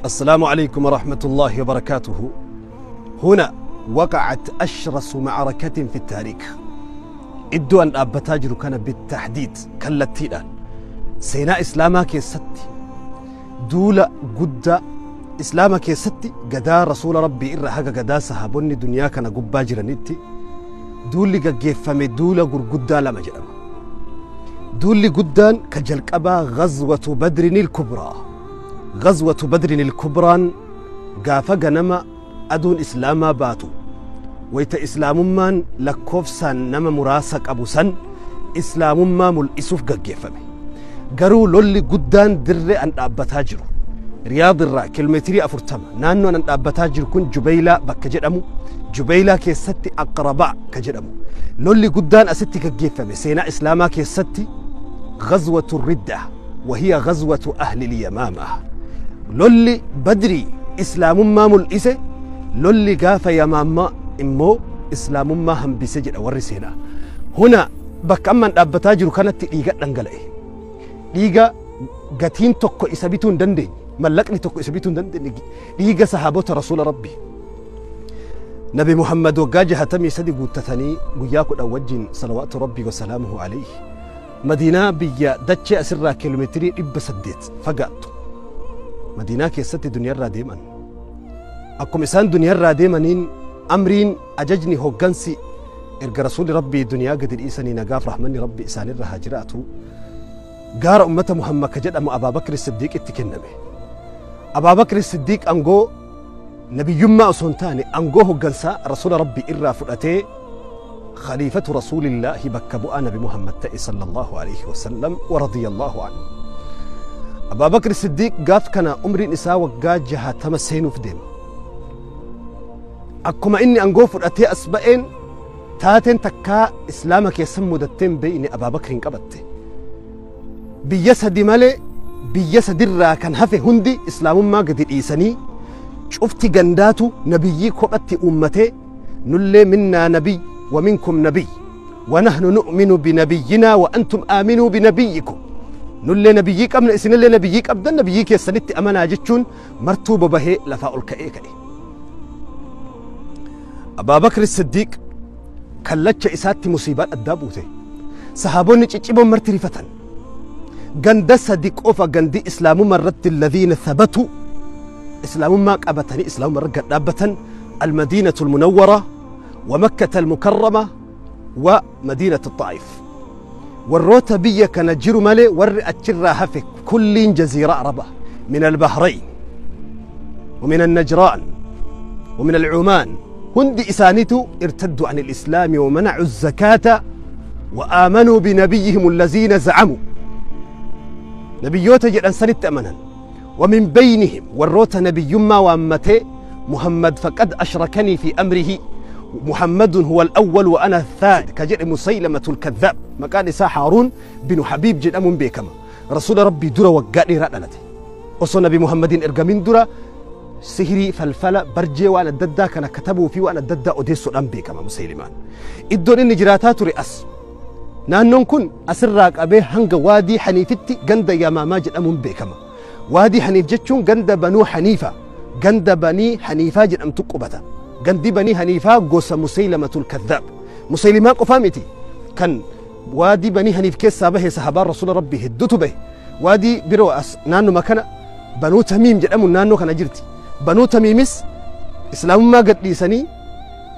السلام عليكم ورحمة الله وبركاته. هنا وقعت أشرس معركة في التاريخ. Iddoo an dhaabbataa jiru kana بالتحديد kallattiidhaan seenaa islaamaa keessatti duula guddaa islaama keessatti gadaa rasuula rabbii irra haga gadaa sahaabonni duniyaa kana gubbaa jiranitti duulli gaggeeffame duula gurguddaa lama jedhama. Duulli guddaan ka jalqabaa غزوة بدر الكبرى. غزوة بدر الكبرى gaafa ganama aduun islaamaa baatu wayta islaamummaan lakkoofsaan nama muraasa qabu san islaamummaa mul'isuuf gaggeeffame. Garuu lolli guddaan dirree an dhaabbataa jiru Riyaad irraa kiiloomeetirii 40 naannoon an dhaabbataa jiru kun Jubeylaa bakka jedhamu, Jubeylaa keessatti Aqrabaa ka jedhamu lolli guddaan asitti gaggeeffame seenaa islaamaa keessatti غزوة الردة وهي غزوة أهل اليمامة. lolli badrii islaamummaa mul'ise, lolli gaafa yamaammaa immoo islaamummaa hambise jedha warri seenaa. Huna bakka amman dhaabbataa jiru kanatti dhiiga dhangala'e. Dhiiga gatiin tokko isa bituu hin dandeenye, mallaqni tokko isa bituu hin dandeenye, dhiiga sahaabota rasuula rabbii. Nabi Muhammad waggaa 63 guuttatanii guyyaa 10 wajjin salawaatu rabbii wasalaamuhu alayhi Madiinaa biyya dachee asirraa kiiloomeetirii 800 fagaattu Madiinaa keessatti duniyaarraa deeman. Akkuma isaan duniyaarraa deemaniin amriin ajajni hoggansi erga rasuulli rabbii duniyaa gadi dhiisanii nagaaf rahmanni rabbi isaanirra haa jiraatu gaara ummata Muhammad ka jedhamu Abaabakr Siddiiqitti kenname. Abaabakr Siddiiq angoo nabiyyummaa osoo hin taane angoo hoggansaa rasuula rabbii irraa fudhatee خليفة رسول الله بكبؤ نبي محمد صلى الله عليه وسلم ورضي الله عنه. أبا بكر الصديق قاف كان عمري نساء وقا جهة تمسين في ديم. أكما إني أنقوف أتي أسبقين تاتين تكا إسلامك يسمو دتين بيني أبا بكر قبت. بيسد مالي بيسد الرا كان هفي هندي إسلام ما قد إيساني شفتي جنداتو نبيي كوبتي أمتي نلي منا نبي ومنكم نبي ونحن نؤمن بنبينا وأنتم آمنوا بنبيكم. نلي نبيك أمن إسن اللي نبيك أبدا نبيك يسنت أمنا جتشون مرتوب به لفاء الكئيك. أبا بكر الصديق كلتش إساتي مصيبات الدابوتي صحابوني تشيبون مرتري فتن جند صديق أوفا جندي إسلام مرت الذين ثبتوا إسلام ما قبتني إسلام مرت دابة المدينة المنورة ومكة المكرمة ومدينة الطائف. والروتبية كان جيرو مالي ور أتشرا هفك كل جزيرة عربة من البحرين ومن النجران ومن العمان هند إسانيتو ارتدوا عن الإسلام ومنعوا الزكاة وآمنوا بنبيهم الذين زعموا نبيوتا جدًا سنت أمنا. ومن بينهم والروت نبي ما وأمته محمد فقد أشركني في أمره محمد هو الأول وأنا الثاني كجد مسيلمة الكذاب مكان إسا هارون بن حبيب جد أمون بيكما رسول ربي درا وقالي رأنته وصل نبي محمد إرقامين درا سهري فلفلة برجي وأنا الددا كان كتبوا فيه وأنا الددا أوديسو أم بيكما مسيلمان إدون إن جراتات رئاس نانون كن أسراك أبي هنغ وادي حنيفتي جند يا ماما جد أمون بيكما وادي حنيف جتشون جند بنو حنيفة جند بني حنيفة جد أم تقبتا جندي بني حنيفة قوس مسيلمة الكذاب مسيلمة قفامتي كان وادي بني حنيف كيس به صحابة رسول ربي هدتو به وادي برو أس نانو مكان بنو تميم جدامو نانو كان جرتي بنو تميمس إسلام ما قد ليسني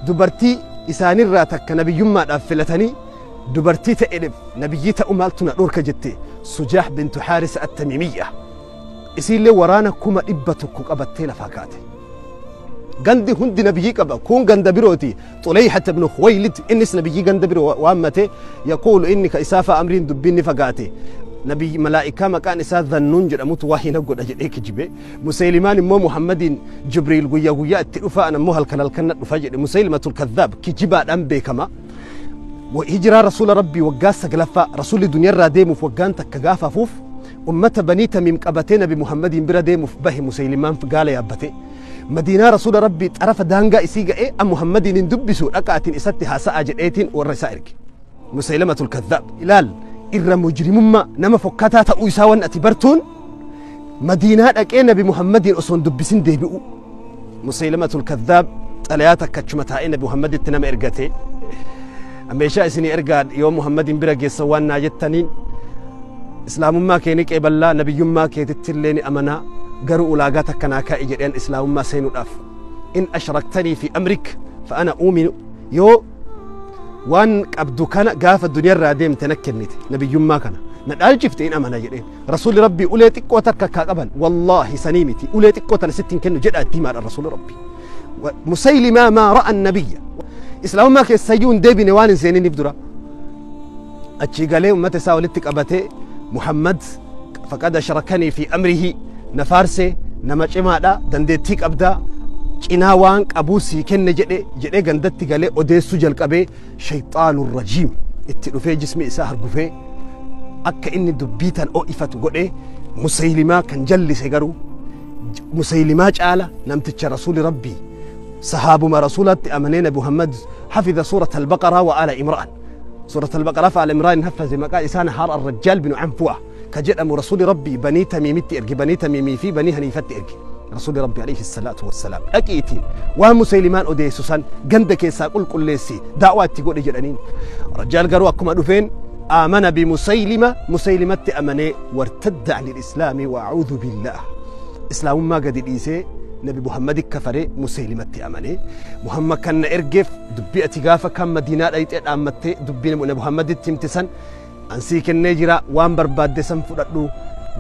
دبرتي إساني راتك نبي يما أفلتني دبرتي تألف نبيتا أمالتنا نورك جتي سجاح بنت حارس التميمية إسيلي ورانا كما إبتك أبتي لفاكاتي غندي هندي نبيك أبا كون غند بروتي طليحة بن خويلد إنس نبيي غند برو وامته يقول إنك إسافة أمرين دبيني فقاتي نبي ملائكة مكان إسا ذنون جرموت وحي نقول أجل إيك جبه مسيلمان مو محمد جبريل قويا قويا التلفاء أنا مو هالكنا الكنا نفاجئ مسيلمة الكذاب كجبا أم بكما وهجرة رسول ربي وقاس قلفة رسول الدنيا راديم وفقان تكغافة فوف أمة بني تميم قبتين بمحمد برديم به مسيلمان فقال يا أبتي مدينة رسول ربي تعرف دانجا إسيجا إيه أم محمد ندبسو أكاتين إستها سأجد إيتين والرسائل مسيلمة الكذاب إلال إر مجرم ما نما فكاتا تأويساوان أتبرتون Madiinaa dhaqee Nabi Muhammadiin osoo hin dubbisin deebi'u. Musaylimatul Kadhaab xalayaa takka achuma taa'ee Nabi Muhammaditti nama ergate. Meeshaa isinii ergaa yoo Muhammadiin bira geessan waan naa jettaniin islaamummaa kee ni qeeballaa, nabiyyummaa keetitti illee ni amanaa, garuu ulaagaa takka naa kaa'i jedheen islaamummaa seenuudhaaf. In ashraktanii fi amrik fa ana uuminu, yoo waan qabdu kana gaafa duniyaarraa deemte na kennite nabiyyummaa kana na dhaalchifte in amana jedheen. Rasuulli Rabbii ulee xiqqoo takka kaa qaban, wallaahi sanii miti, ulee xiqqoo tana sitti hin kennu jedha itti himaadha Rasuulli Rabbii. Musaylimaa maa ra'a nabiyya islaamummaa keessayyuu hin deebine waan hin seeniniif dura. Achii galee ummata isaa walitti qabatee, Muhammad faqad ashrakanii fi amrihi, na faarsee, nama cimaadha, dandeettii qabdaa, cinaa waan qabuu sii kenne jedhe jedhee gandatti galee odeessuu jalqabee. Shayxaanu rajiim itti dhufee jismi isaa hargufee akka inni dubbii tan o'ifatu godhee. Musaylimaa kan jallise garuu Musaylimaa caala namticha Rasuuli Rabbii sahaabuma rasuulatti amanee Nabi Muhammad hafiza suurata Albaqaraa wa Ala Imraan, suurata Albaqaraa fa Ala Imraan haffaze, maqaa isaa Nahaar Arrajjaal binu Anfu'a ka jedhamu Rasuuli Rabbii Banii Tamiimitti erge, Banii Tamiimii fi Banii Haniifatti erge. Rasuuli Rabbi alayhi salaatu wassalaam dhaqiitiin waan Musaylimaan odeessu san ganda keessaa qulqulleessi, daa'waa itti godhe jedhaniin. Rajjaal garuu akkuma dhufeen آمن بمسيلمة، مسيلمة أمني، وارتد عن الإسلام وأعوذ بالله. إسلام ما قد إيسي نبي محمد كفر، مسيلمة أمني. محمد كان إرجف دبي أتقافة كان مدينة أيت أمتي دبي نبي محمد تمتسن أنسيك النجرة وان برباد سن فرقلو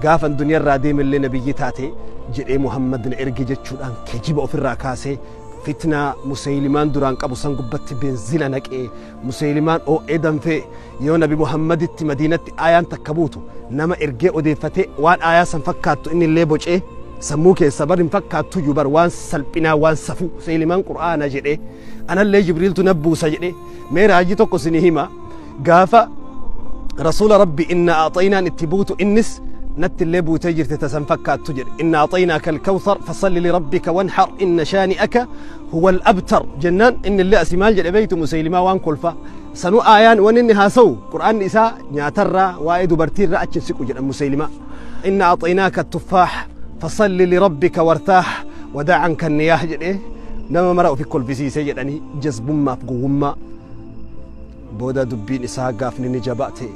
قافا الدنيا الراديم اللي نبي تاتي جري محمد إرجي جتشوران كجيب أوفر راكاسي fitnaa Musaylimaan duraan qabu san gubbatti beenzila naqee. Musaylimaan oo'ee danfee yoo Nabi Muhammaditti Madiinatti aayaan takka buutu nama ergee odeeffatee waan aayaa san fakkaattu inni illee bocee sammuu keessa bar hin fakkaattuyyuu bar waan salphinaa waan safuu. Musaylimaan Qur'aana jedhee, anallee Jibriiltu na buusa jedhee. Mee raajii tokko isinii hima: gaafa Rasuula Rabbi inna aaxaynaan itti buutu innis natti illee buutee jirte tasan fakkaattu jedhe. Inna aaxaynaaka alkawthar fasalli lirabbika wanhar inna shaani'aka huwa alabtar jennaan inni illee asii maal jedhe beeytu? Musaylimaa waan kolfa sanuu aayaan waan inni haasawu Qur'aanni isaa nyaatarraa waa'ee dubartiirraa achi siqu jedhan. Musaylimaa inna aaxaynaaka tuffaax fasalli lirabbika wartaax wadaa canka niyaah jedhee nama mara ofi kolfisiisee jedhanii. Jazbummaaf gowwummaa booda dubbiin isaa gaafni ni jabaate.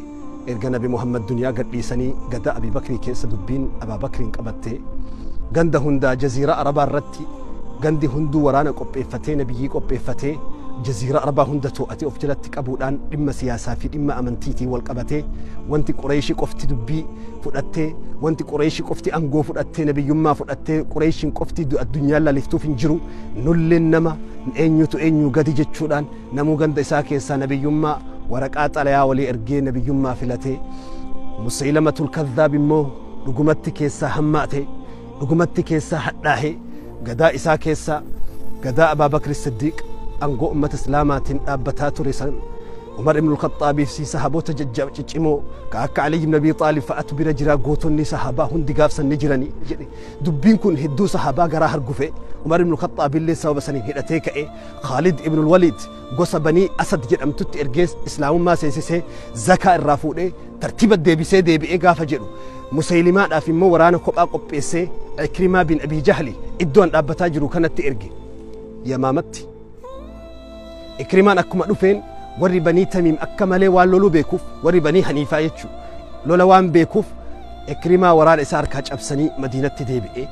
Erga Nabi Muhammad duniyaa gadhiisanii gada Abi Bakrii keessa dubbiin Abaa Bakriin qabatte. Ganda hundaa Jaziira Arabaa irratti gandi hunduu waraana qopheeffatee, nabiyyii qopheeffatee, Jaziira Arabaa hunda to'atee of jalatti qabuudhaan dhimma siyaasaa fi dhimma amantiitiin wal qabatee, wanti Qureeshii qofti dubbii fudhattee, wanti Qureeshii qofti angoo fudhattee, nabiyyummaa fudhattee, Qureeshiin qofti addunyaa laliftuuf hin jiru, nulleen nama eenyutu eenyu gadi jechuudhaan namuu ganda isaa keessaa nabiyyummaa waraqaa xalayaa walii ergee nabiyyummaa filatee. Musaylamatul Kadhaab immoo dhugumatti keessaa hammaate, dhugumatti keessaa hadhaahe. Gadaa isaa keessaa gadaa Abaa Bakri Siddiiq angoo ummata islaamaatiin dhaabbataa ture san Umar ibn al-Khaxaabii fi sahaboota ciccimoo ka akka Ali ibn Abi Xaalib fa'atu bira jira, gootonni sahabaa hundi gaafsan ni jirani jedhe. Dubbiin kun hedduu sahabaa garaa hargufe. Umar ibn al-Khaxaab illee sababa saniin hidhatee ka'e. Khaalid ibn al-Walid gosa Banii Asad jedhamtutti ergee islaamummaa seensisee zakaa irraa fuudhee tartiiba deebisee deebi'ee gaafa jedhu Musaylimaadhaaf immoo waraana kophaa qopheessee Ikrimaa bin Abi Jahli iddoon dhaabbataa jiru kanatti erge, Yamaamatti. Ikrimaan akkuma dhufeen warri Banii Tamiim akka malee waan loluu beekuuf, warri Banii Haniifaa jechuu lola waan beekuuf, Ikrimaa waraana isaa harkaa cabsanii Madiinatti deebi'e.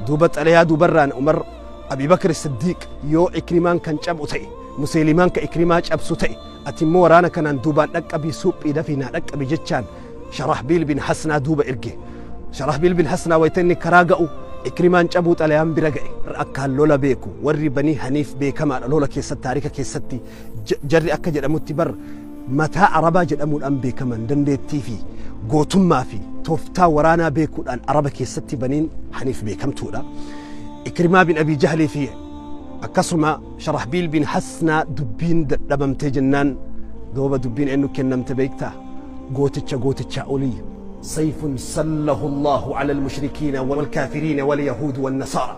Duuba xalayaa duubarraan Umar Abi Bakr Siddiiq yoo Ikrimaan kan cabu ta'e, Musaylimaan ka Ikrimaa cabsu ta'e, ati immoo waraana kanaan duubaan dhaqqabii suuphii dafii naa dhaqqabi jechaan Sharahbiil bin Hasnaa duuba erge. Sharahbiil bin Hasnaa wayita inni karaa ga'u Ikrimaan cabuu xalayaan bira ga'e. Akkaan lola beeku warri Banii Haniif beekamaadha lola keessatti. Taarika keessatti jarri akka jedhamutti bar mataa Arabaa jedhamuudhaan beekaman, dandeettii fi gootummaa fi tooftaa waraanaa beekuudhaan Araba keessatti Baniin Haniif beekamtuudha. Ikrimaa bin Abii Jahlii fi akkasuma Sharahbiil bin Hasnaa dubbiin dadhabamtee jennaan dooba dubbiin eenyu kennamte beektaa? Gooticha gootichaa olii, سيف سله الله على المشركين والكافرين واليهود والنصارى،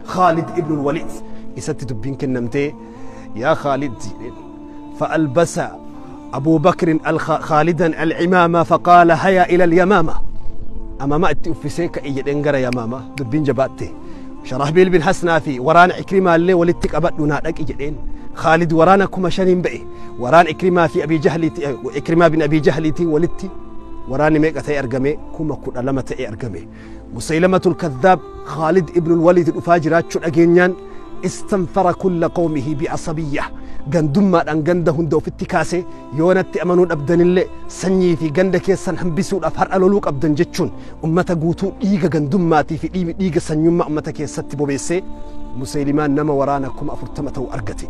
خالد ابن الوليد isatti dubbiin kennamtee. يا خالد، فألبس أبو بكر خالدا العمامة فقال هيا إلى اليمامة. Amaama itti uffisee ka'e jedheen gara Yamaama dubbiin jabaatte. Sharahbiil bin Hasnaa fi waraana Ikrimaallee walitti qabadhu naa dhaqi jedheen. Khaalid waraana 5000 ba'e. Waraan Ikrimaa fi Abii Jahliiti, Ikrimaa bin Abii Jahliitiin walitti waraanni meeqa ta'e argame? 12,000 ta'e argame. Musaylamatul Kadhaab Khaalid ibnul Waliid dhufaa jiraachuu dhageenyaan istanfara kulla qawmihi bi'asabiyya. Gandummaadhaan ganda hunda ofitti kaase yoonatti amanuu dhabdanillee sanyii fi ganda keessan hambisuudhaaf har'a loluu qabdan jechuun ummata guutuu dhiiga gandummaatii fi dhiiga sanyummaa ummata keessatti bobeessee Musaylimaan nama waraana 40,000 ta'u argate.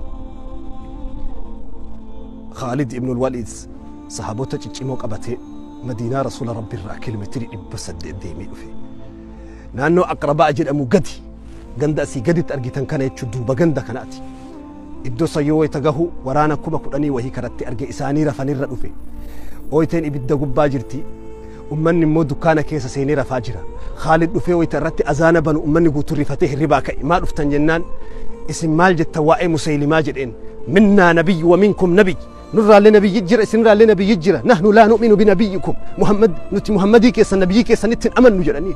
Khaalid ibnul Waliid sahaabota ciccimoo qabatee Madiinaa Rasuula Rabbiirraa kiiloomeetirii 800 deemee dhufe. Naannoo Aqrabaa jedhamu gadi ganda asii gaditti argitan kana jechuun duuba ganda kanaati. Iddoo sayyoo wayita gahu waraana 10,000 wahii karatti arge isaanii rafanirra dhufe. Ooyiteen ibidda gubbaa jirti. Ummanni immoo dukkaana keessa seenee rafaa jira. Khaalid dhufee wayita irratti azaana banu ummanni guutuu rifatee hirribaa ka'e. Maa dhuftan jennaan isin maal jettan waa'ee Musaylimaa jedheen. Minnaa nabiyyu wa minkum nabiyyu. Nurraallee nabiyyi jira isinirraallee nabiyyi jira. Nahnu laa nu'minu binabiyyikum. Muhammad nuti Muhammadii keessan nabiyyii keessanitti hin amannu jedhanii.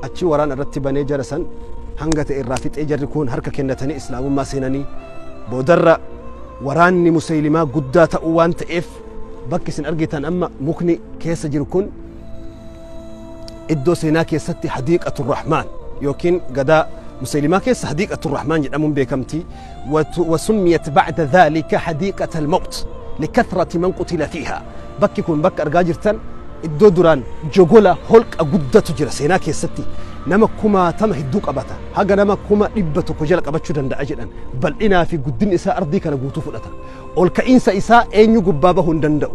Achi waraana irratti banee jara san hanga ta'e irraa fixee jarri kun harka kennatanii islaamummaa seenanii boodarra waraanni Musaylimaa guddaa ta'uu waan ta'eef bakki isin argitan amma mukni keessa jiru kun iddoo seenaa keessatti Hadiiqatu Rahmaan yookiin gadaa Musaylimaa keessa Hadiiqatu Rahmaan jedhamuun beekamti. Wasummiyat ba'da dhaalika Hadiiqata al-Mawt likathrati man qutila fiihaa. Bakki kun bakka argaa jirtan iddoo duraan jogola holqa guddatu jira seenaa keessatti. Nama 20,000 hedduu qabata. Haga nama 100,000 jala qabachuu danda'a jedhan. Bal'inaa fi guddinni isaa ardii kana guutuu fudhata. Ol ka'iinsa isaa eenyu gubbaa bahuu hin danda'u.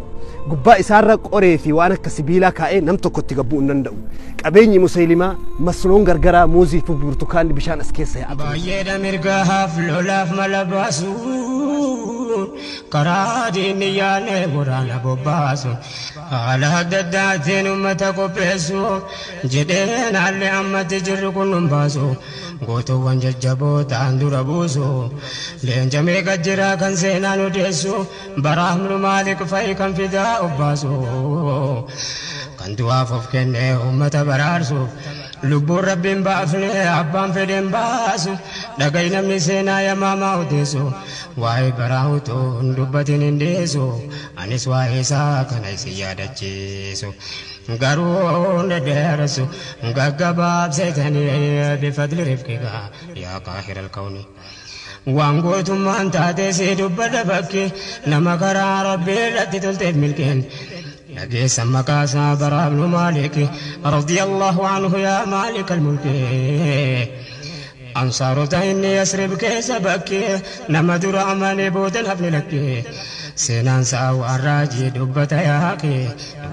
Gubbaa isaarra qoree fi waan akka sibiilaa kaa'ee nam tokkotti gabbuu hin danda'u. Qabeenyi Musaylimaa masnoon gargaraa muuzii fi burtukaanni bishaan as keessa yaa'atu. Baay'eedha mirgaaf lolaaf mala baasuun karaa diinni yaane waraana bobbaasu haala adda addaatiin uummata qopheessu jedheen haalli ammatti jirru kun nun baasu gootuuwwan jajjaboo ta'an dura buusu leenca meeqa jira kan seenaan odeessu baraaf nu maaliif fa'i kan fidaa obbaasu kan du'aaf of kennee uummata baraarsuuf lubbuun rabbiin baafne abbaan fedheen baasu dhaga'i namni seenaa yamaamaa odeessu waa'ee baraa utuu hin dubbatin hin dhiisu anis waa'ee isaa kana isin yaadachiisu garuu dhedheeressu gaggabaabseetanii bifadli rifqiga yaa qaahira alkawni. Waan gootummaan taate si dubbadha bakki nama karaa rabbii irratti tolteef milkeen. Dhageessa maqaa isaa baraabnu Maalik radiyallahu anhu yaa Maalik almulki. Ansaarota inni Yasrib keessa bakki nama dura amane boodan hafni lakki. Seenaan isaa waan raajii dubbata yaaqi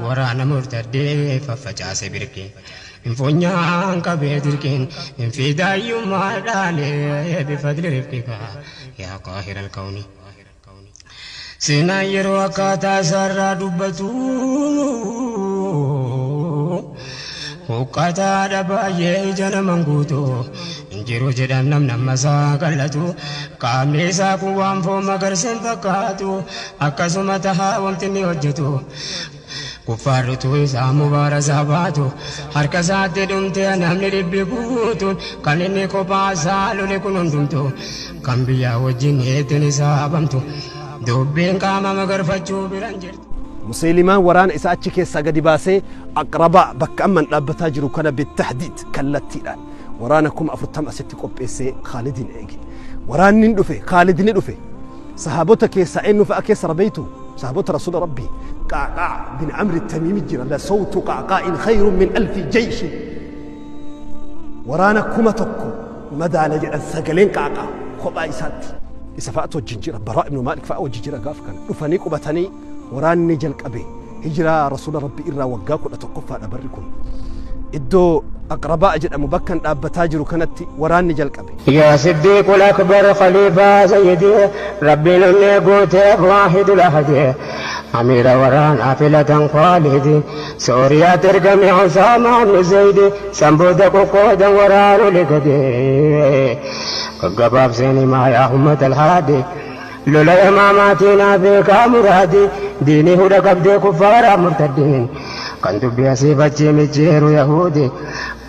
waraana murtaddee faffacaase birki. Funyaan qabee dirqiin fidaayyummaa dhaalee bifadli rifqika yaa qaahira alkawni. Seenaan yeroo akkaataa isaarraa dubbatu huqqataadha baay'ee ija naman guutu hin jiru jedhan namni amma isaa qallatu qaamni isaa kun waan foon magarseen fakkaatu akkasuma tahaa wanti inni hojjetu. Kuffaarritu isaa mubaarasaa baatu harka isaatti dhumte namni dhibbi guutuun kan inni kophaa isaa lole kun hundumtu kan biyyaa wajjin heettiin isaa habamtu dubbiin qaama magarfachuu biran jirtu. Musaylimaan waraana isaa achi keessaa gadi baasee Aqrabaa bakka amman dhaabbataa jiru kana bitahdiid kallattiidhaan waraana 40,000 asitti qopheessee Khaalidin eege. Waraanni dhufe Khaalid ni dhufe. Sahaabota keessaa eenyu fa'a keessa rabeeytu? Sahaabota Rasuula Rabbii Qaqaa bin Amri Tamiimi jira. La sawtu qaqaa'in khayrun min alfi jayshi. Waraana 1,000 madaala jedhan sagaleen qaqaa kophaa isaatti. Isa fa'atu wajjin jira. Baraa ibnu Maalik fa'a wajjin jira gaaf kana. Dhufanii qubatanii waraanni jalqabe. Hijiraa Rasuula Rabbii irraa waggaa 11ffaadha barri kun. Iddoo Aqrabaa jedhamu bakka hin dhaabbataa jiru kanatti waraanni jalqabe. Yaa Siddiiqul Akbar Khaliifaa Sayyidii Rabbiin onnee guuteef waahidul ahadii Amiira waraanaa filatan Khaalidi Sooriyaatti ergame Usaamaa ibnu Zaydi sanbooda qoqqoodan waraanu ligadee gaggabaabseen himaa yaa ummata alhaadi lola imaamaatiin beekaa muraadi diinii hudha qabdee kuffaaraa murtaddiin Kan dubbii asii bachii mijjeeru Yahuudi.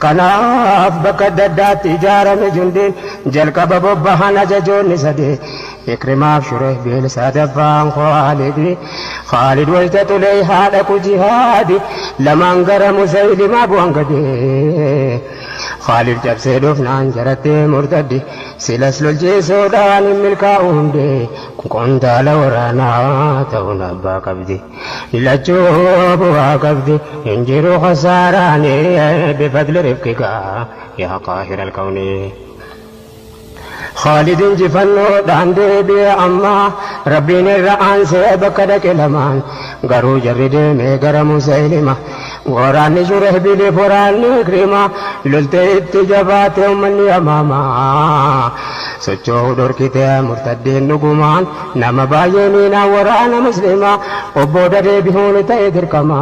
Kanaaf bakka adda addaatti ijaarame jundiin jalqaba bobbahan ajajoonni sadii. Ikrimaaf Shurehbiil sadaffaan Khaalidi. Khaalid wayita tulee haadha ku jihaadi. Lamaan gara Musaylimaa bu'an gadee. Khaalid cabsee dhufnaan jarattee murtaddi. Silas lolchiisuudhaan hin milkaa'u hundee. Qondaala waraanaa ta'uun abbaa qabdi. Lachuu bu'aa qabdi. Hin jiru khasaaraan bifadli rifqikaa yaa qaahira alkawnii. Khaalid injifannoodhaan deebi'e ammaa Rabbiin irra aansee bakka dhaqe lamaan garuu jarri deemee gara Musaylima waraanni Shurehbiliif waraanni Ikrima loltee itti jabaate uummanni Yamaamaa socho'uu dhorkite murtaddeen dhugumaan nama baay'ee miinaa waraana Muslimaa obbooda deebi'uun ta'e dirqama.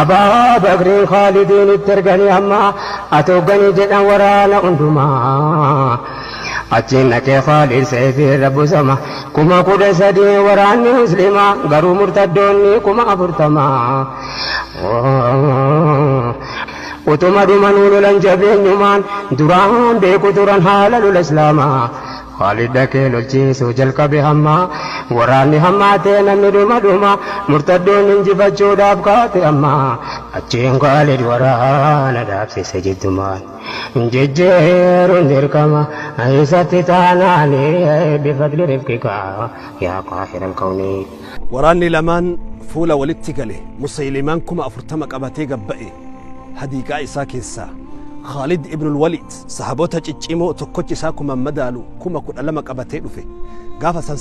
Abaa Bakriin Khaalidiin itti erganii amma atoogganii jedhan waraana hundumaa. Achiin dhaqee Khaalid seefii irra busama 13,000 waraanni Muslimaa garuu murtaddoonni 40,000. Utuma dhumanuu lolan jabeenyumaan duraan beeku turan haala lola Islaamaa. Khaalid dhaqee lolchiisuu jalqabe hamma waraanni hammaatee namni dhuma dhuma murtaddoonni injifachuudhaaf kaate amma achiin Khaalid waraana dhaabsise jiddumaan jejjeeruun dirqama isatti taanaan bifadli rifqikaa yaa qaahira alkawnii. Waraanni lamaan fuula walitti gale Musaylimaan 40,000 qabatee gabba'e hadiiqaa isaa keessaa Khaalid ibn al-Walid sahaboota ciccimoo tokkochi isaa kuma madaalu 12,000 qabatee dhufe. Gaafa san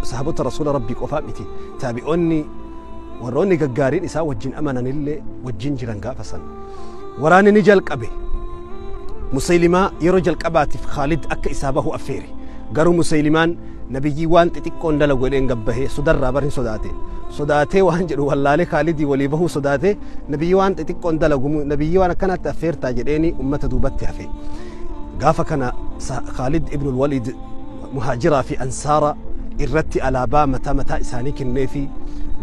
sahaboota rasuula rabbii qofaa miti taabi'oonni warroonni gaggaariin isaa wajjin amananillee wajjin jiran gaafa san. Waraanni ni jalqabe. Musaylimaa yeroo jalqabaatiif Khaalid akka isaa bahu affeere. Garuu Musaylimaan nabiyyii waan xixiqqoon dalagu jedheen gabbahee sodarraa bar hin sodaate. Sodaatee waan jedhu wallaalee Khaalidii walii bahuu sodaatee nabiyyii waan xixiqqoon dalagu nabiyyii waan akkanaatti affeertaa jedheeni ummata duubatti hafe. Gaafa kana Khaalid ibn al-Walid muhaajiraa fi ansaara irratti alaabaa mataa mataa isaanii kennee fi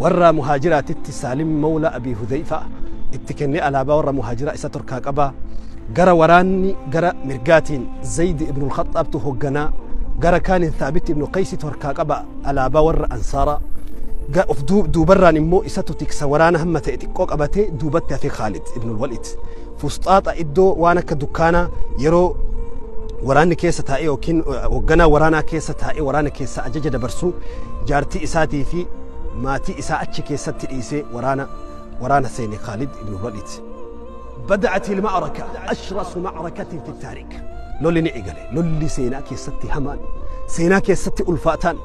warra muhaajiraatitti Saalim Mawla Abi Hudayfa itti kennee alaabaa warra muhaajiraa isa torkaa qabaa. Gara waraanni gara mirgaatiin Zayd ibn al-Khattaabtu hoogganaa gara kaaniin Thaabit ibn Qaysi torkaa qaba alaabaa warra ansaaraa. Of duubarraan immoo isatu tiksa waraana hamma ta'e xiqqoo qabatee duubatti hafe Khaalid ibn al-Walid. Fusxaaxa iddoo waan akka dukkaanaa yeroo waraanni keessa taa'ee yookiin hoogganaa waraanaa keessa taa'ee waraana keessa ajaja dabarsuu jaartii isaatii fi maatii isaa achi keessatti dhiisee waraana seene Khaalid ibn al-Walid. بدأت المعركة أشرس معركة في التاريخ. لولي نعقله لولي سينا كيستي همان سينا كيستي ألفاتان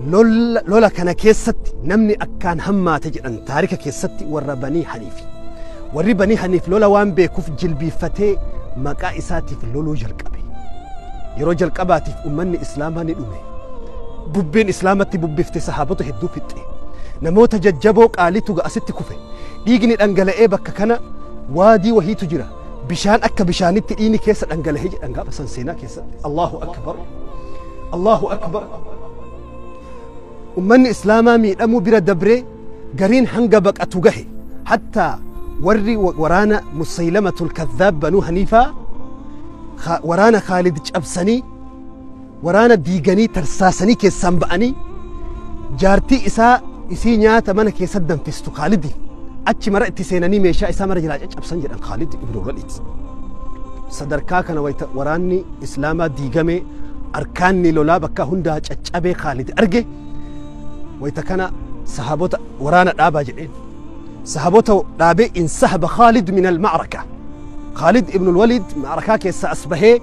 لولا كان كيستي نمني أكان هما تجد تاريخ كيستي وربني حنيفي وربني حنيف لولا وان بيكوف جلبي فتي مقائساتي في لولو جلقبي يرو جلقباتي في أمني إسلاما ندومي ببين إسلامتي ببفتي صحابته هدو فتي نموت ججبوك آليتو قاسيتي كوفي ديجني الأنجلائي بكا كان وادي وهي تجرى بشان أكا بشان تقيني كيسة أنجلائي أنجاب سنسينا كيسة. الله أكبر الله أكبر. أمني إسلاما مي أمو برا دبري قرين هنقبك أتوقهي حتى وري ورانا مسيلمة الكذاب بنو حنيفة ورانا خالد أبسني ورانا ديغني ترساسني كيسان بأني جارتي إسا إسي نياتا مانا كيسا فيستو خالدي أتش مرأتي سيناني ميشا إسا مرة جلاج أبسن جدًا خالد ابن الوليد. صدركا كان وراني إسلاما ديغمي أركاني لولا بكا هندا أتشابي خالد أرجي ويتكنا صحابوتا ورانا دابا جدين صحابوتا دابي انسحب خالد من المعركة. خالد ابن الوليد معركة كيسا أصبحي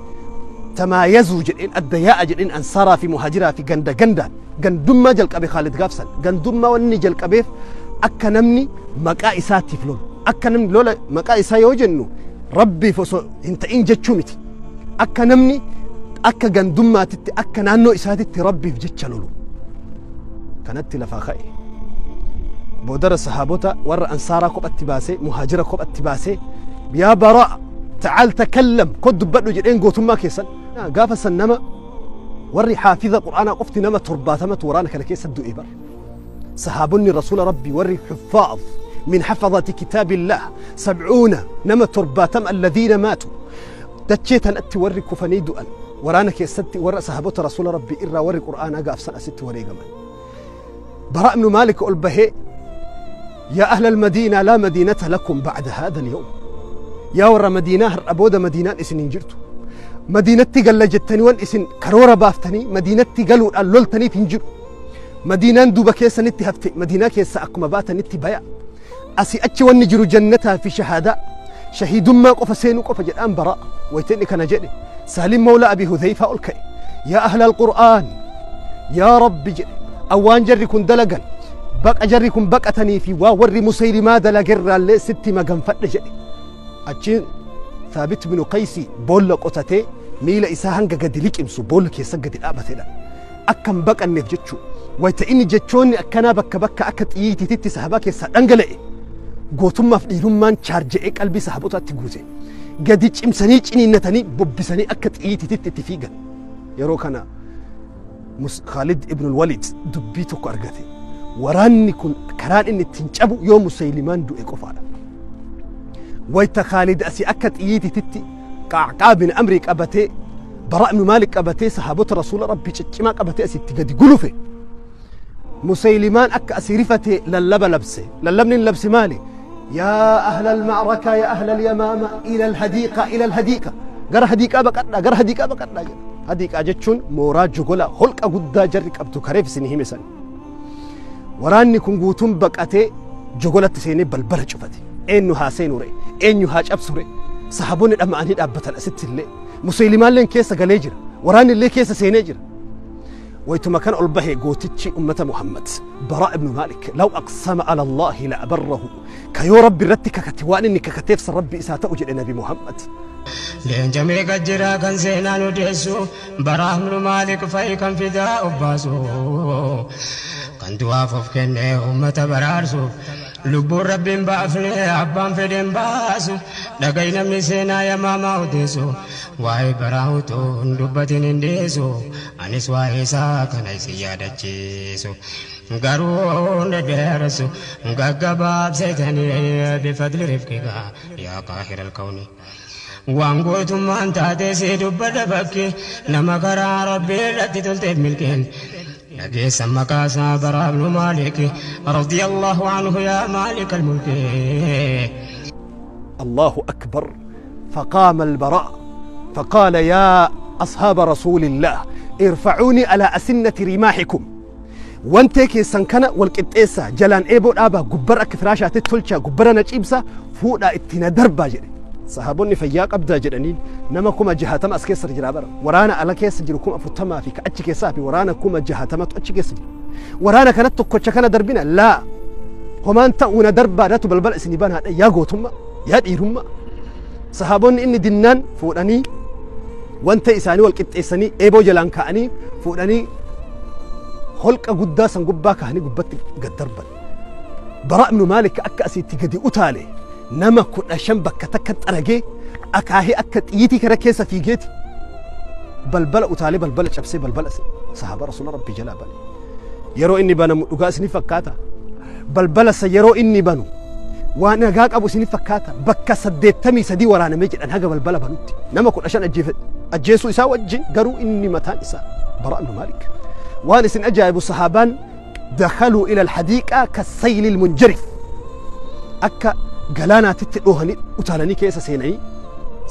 تمايزوا جدين الدياء جدين أنصارا في مهاجرة في جندا جندا جندما جلق أبي خالد قافسا جندما وني جلق أبي أكا نمني مكا إساتي فلول أكا نمني لولا مكا إسا يوجنو ربي فصو انت إن جتشومتي أكا نمني أكا جندما تت أكا نانو إساتي ربي في جتشلولو كانت لفاخائي بودر صحابوتا ور أنصارا كوب اتباسي مهاجرة كوب اتباسي يا براء تعال تكلم كد بدو جدين قوتما كيسن قافس النما وري حافظة قرآن قفت نما ترباتما تورانا كان كيس الدو إبر صحابني رسول ربي وري حفاظ من حفظة كتاب الله 70 نما ترباتم الذين ماتوا دتشيتن أتي وري كفني دؤن ورانا كيستي ورا صحابة رسول ربي إرا وري قرآن أقاف سنة ست وري قمن براء بن مالك البهي يا أهل المدينة لا مدينة لكم بعد هذا اليوم يا ورا مدينة أبودا مدينة إسن جرتو مدينة قال جتني وان إسن كرورة بافتني مدينة قالوا اللولتني فنجر مدينة دوبا كيسا نتي هفتي مدينة كيسا أقم باتا نتي بيا أسي أتش ونجر جنتها في شهادة شهيد ما قف سينو قف جدان براء ويتني كان جدي سالم مولى أبي هذيفة ألكي يا أهل القرآن يا رب جدي أوان جركن دلقا بق أجركن بقتني في واور مسير ما دلقر اللي ست ما قنفت جدي أتشين ثابت بن قيسي بول قتتي ميلا إساهن قد لك إمسو بول كيسا قد الأبتنا أكم بق النفجتشو ويتإني جتشوني أكنا بك بك أكت إيتي تتي سهباك يسا أنقلئ gootummaaf dhiirummaan chaarje'ee qalbii sahabotaatti guute gadi cimsanii ciniinnatanii bobbisanii akka xiyyiititti itti fiigan yeroo kana Khalid ibn al-Walid dubbii tokko argate waraanni kun karaan inni ittiin cabu yoo Musaylimaan du'e qofaadha wayta Khalid asii akka xiyyiititti Qacqaa bin Amrii qabatee Baraa ibn Maalik qabatee sahabota rasuula rabbii ciccimaa qabatee asitti gadi gulufe مسيلمان أك أسيرفتي للب لبسه للبني اللبس مالي يا أهل المعركة يا أهل اليمامة إلى الهديقة إلى الهديقة قر هديقة بقتنا قر هديقة بقتنا هديقة جتشون مورا جوغولا خلق قدا جرك أبتو كريف سنه مثلا وراني كن قوتون بقتي جوغولا تسيني بلبلة شفتي إنه هاسين وري إنه هاج أبصري صحابوني الأماني أبتن أست اللي مسيلمان لين كيسة قليجر وراني اللي كيسة سينيجر ويتما كان البهي قوتتشي أمة محمد براء بن مالك لو أقسم على الله لأبره كيو ربي رتك كتوان إنك كتفس ربي إساءة أجل النبي محمد لين جميع قجرا كان زينا ندسو براء بن مالك فايكا فداء باسو كان توافف كنه أمة برارسو لبو ربي بافني أبان فدين باسو لقينا من سينا يا ماما وديسو واي براوتو ندبتين انديسو أنيس واي ساكن سيادة جيسو قارون درسو ققباب سيتني بفضل رفقك يا قاهر الكون وانقوتم أنت تسيد بدبك نما كرا ربي رتي تلتف ملكين لقيس مكاسا براء بن مالك رضي الله عنه يا مالك الملك. الله أكبر. فقام البراء فقال يا أصحاب رسول الله ارفعوني على أسنة رماحكم وانتكي سنكنا والقطيسة جلان ايبو آبا قبر أكثراشا تتلشا قبرنا جيبسا فوق اتنا دربا جري sahaabonni fayyaa qabdaa jedhaniin nama 60,000 as keessa jira bara waraana ala keessa jiru 40,000 fi achi keessaa fi waraana 60,000 achi keessa jira waraana kanatti tokkocha kana darbina laa homaan ta'uuna darbaadhatu balbala isinii banaadha yaa gootummaa yaa dhiirummaa sahaabonni inni dinnaan fuudhanii wanta isaanii wal qixxeessanii eeboo jalaan kaa'anii fuudhanii holqa guddaa san gubbaa kaa'anii gubbatti gad darban. Baraa ibnu Maalik akka asitti gadi utaale nama 15 bakka takka xaragee akaahee akka xiyyiitii kara keessa fiigeeti balbala utaalee balbala cabsee balbala sahaaba rasuula rabbii jalaa bane. Yeroo inni banamu dhugaa isinii fakkaata. Balbala sa yeroo inni banu waan nagaa qabu isinii fakkaata. Bakka 83 waraanamee jedhan haga balbala banutti nama 15 ajjeesuu isaa wajjin garuu inni mataan isaa Baraa ibnu Maalik. Waan isin ajaa'ibu sahaabaan dakhaluu ila alhadiiqa kasayli almunjarif akka galaanaatitti dhoohanii utaalanii keessa seenanii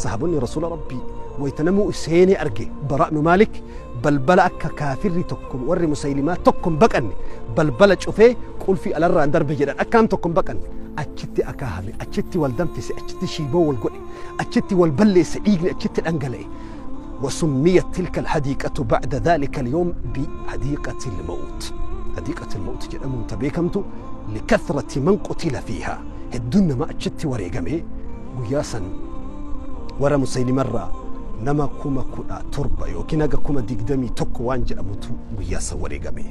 sahaabonni rasuula rabbii waytanamuu seenee arge Baraa ibnu Maalik balbala akka kaafirri tokko warri musaylimaa tokko hin baqanne balbala cufee qulfii alarraan darbe jedhan akkaan tokko hin baqanne achitti akaahame achitti wal danfise achitti shiiboo wal godhe achitti wal balleesse dhiigni achitti dhangala'e. وسميت تلك الحديقة بعد ذلك اليوم بحديقة الموت. حديقة الموت جدامون تبيكمتو لكثرة من قتل فيها. هدون ما أجت وريقمي وياسا ورا مسيلمة نما كوما كودا تربة يوكيناغا كوما ديقدمي توكو وانجل أموتو وياسا وريقمي.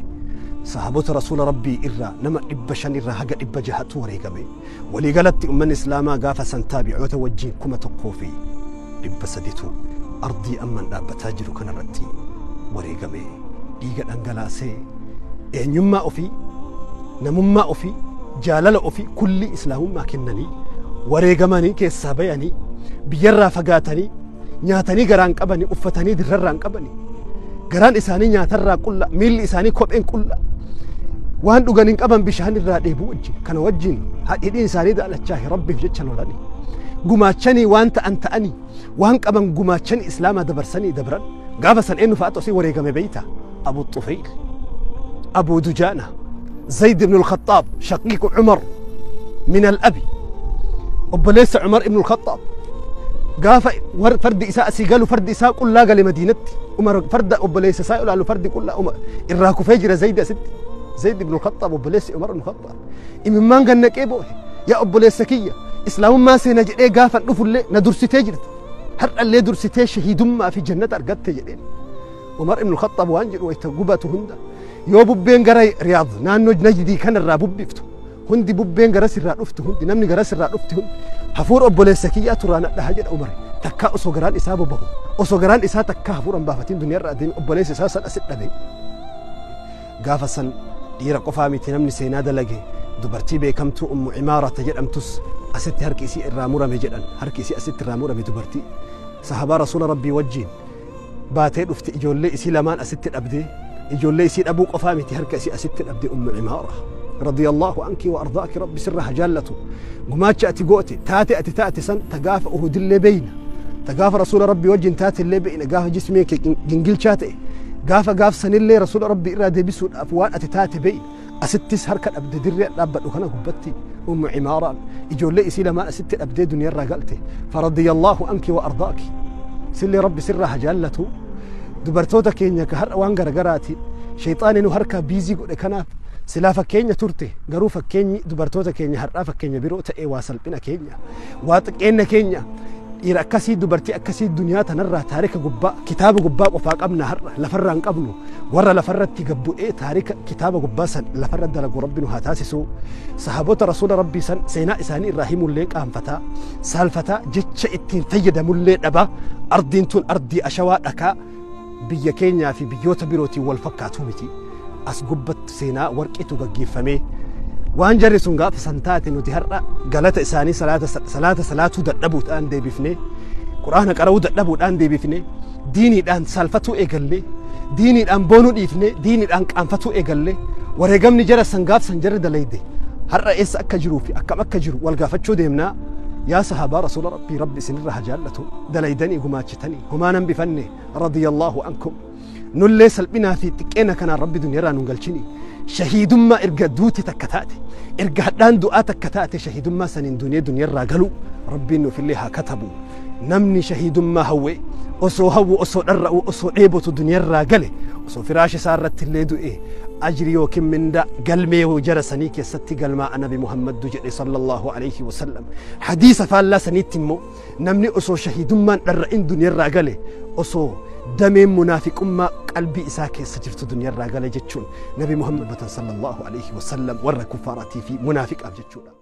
صحابة رسول ربي إرى نما إبشان إرى هقا إبجهاتو وريقمي. ولي قالت أمان إسلاما غافا سنتابعوتا وجين كوما تقوفي إبسدتو أرضي أمن dhaabbataa jiru kanarratti wareegame dhiiga dhangalaasee eenyummaa ofii namummaa ofii Jaalala ofii kulli islaamummaa kennanii wareegamanii keessaa bayanii biyyarraa fagaatanii nyaatanii garaan qabanii uffatanii dirrarraan qabanii garaan isaanii nyaatarraa qulla miilli isaanii kopheen qulla waan dhugan hin qaban bishaan irraa dheebuu wajjin kana wajjin hidhiin isaanii daalachaa rabbiif jecha lolanii gumaachanii waan ta'an ta'anii waan qaban gumaachanii islaamaa dabarsanii dabran gaafa san eenyu fa'aatu asii wareegame beeyta Abu Xufayl Abu Dujaana زيد بن الخطاب شقيق عمر من الأب وبليس عمر بن الخطاب قاف فرد إساء سيقالوا فرد إساء قل لا قال مدينتي عمر فرد وبليس إساء قالوا فرد قل لا عمر الراكو فجر زيد ست زيد بن الخطاب وبليس عمر بن الخطاب إمام ما قالنا كيبو يا أبو كية إسلام ما سينجد إيه قافا نفر لي ندرسي تجرت هر اللي درستي شهيد ما في جنة أرقدت تجرين عمر بن الخطاب وانجل ويتقبته هندا yoo bubbeen gara Riyaad naannoo Najdii kanarraa bubbiftu hundi bubbeen gara sirraa dhuftu hundi namni gara sirraa dhufti hundi hafuura obboleessa kiyyaa turaan dhaha jedha Umar takkaa osoo garaan isaa bobahu osoo garaan isaa takkaa hafuuraan baafatiin duniyaarraa adeeme obboleessa isaa san asit dhabe gaafa san dhiira qofaa miti namni seenaa dalage dubartii beekamtuu Ummu Imaarata jedhamtus asitti harki isii irraa murame jedhan harki isii asitti irraa murame dubartii sahabaa rasuula rabbii wajjiin baatee dhufti ijoollee isii lamaan asitti dhabdee ijoollee isii dhabuu qofaa miti harka isii asitti dhabde Ummu Imaara radiyallahu anki wa ardaaki rabbi sirra haa jaallatu gumaacha ati goote taate ati taate san tagaafa uhudillee beeyna tagaafa rasuula rabbii wajjin taate illee beeyna gaafa jismee kee gingilchaa ta'e gaafa gaaf sanillee rasuula rabbii irraa deebisuudhaaf waan ati taate beeyna asittis harka dhabde dirree dhaabbadhu kana gubbatti Ummu Imaaraan ijoollee isii lamaan asitti dhabdee duniyaarraa galte faradiyallahu anki wa ardaaki sillee rabbi sirra haa jaallatu dubartoota keenya ka har'a waan garaagaraatiin shayxaani nu harkaa biizii godhe kanaaf silaa fakkeenya turte garuu fakkeenyi dubartoota keenya har'aa fakkeenya biroo ta'e waa salphina keenya waa xiqqeenna keenya dhiira akkasii dubartii akkasii duniyaa tanarraa taarika gubbaa kitaaba gubbaa qofaa qabna har'a lafarraa hin qabnu warra lafarratti gabbu'ee taarika kitaaba gubbaa san lafarra dalagu rabbi nu haa taasisu sahaabota rasuula rabbii san seenaa isaanii irraa himullee qaanfataa saalfataa jecha ittiin fayyadamullee dhabaa ardiin tun ardii ashawaa dhakaa biyya keenyaa fi biyyoota birootiin wal fakkaatu miti as gubbatti seenaa warqiitu gaggeeffame waan jarri sun gaafa san taate nuti har'a galata isaanii salaata salaatuu dadhabuudhaan deebifne quraana qara'uu dadhabuudhaan deebifne diiniidhaan saalfatuu eegalle diiniidhaan boonuu dhiifne diiniidhaan qaanfatuu eegalle wareegamni jara san gaaf san jarri dalayde har'a eessa akka jiruu fi akkam akka jiru wal gaafachuu deemnaa يا صحابة رسول ربي ربي سنرها جالته دليدني قماتشتني هما ننبفني رضي الله عنكم نولي سلبنا في تكينا كان ربي دنيا ننقلشني شهيد ما إرقى دوتي تكتاتي إرقى هدان دعاء تكتاتي شهيد ما سنين دنيا دنيا راقلو ربي إنه في اللي كتبوا نمني شهيد ما هو أسو هو أسو درأو أسو عيبوت دنيا راقلي أسو فراش سارت اللي دو إيه أجري وكم من دا قلمي وجرسني كيستي قلما النبي محمد جل صلى الله عليه وسلم حديث فالله سنيتمو نمني أسو شهيد ما درأين دنيا راقلي أسو دمين منافق أمة قلبي إساكي سجرت دنيا الراقلة جتشون نبي محمد صلى الله عليه وسلم ورى كفارتي في منافق أبجتشون.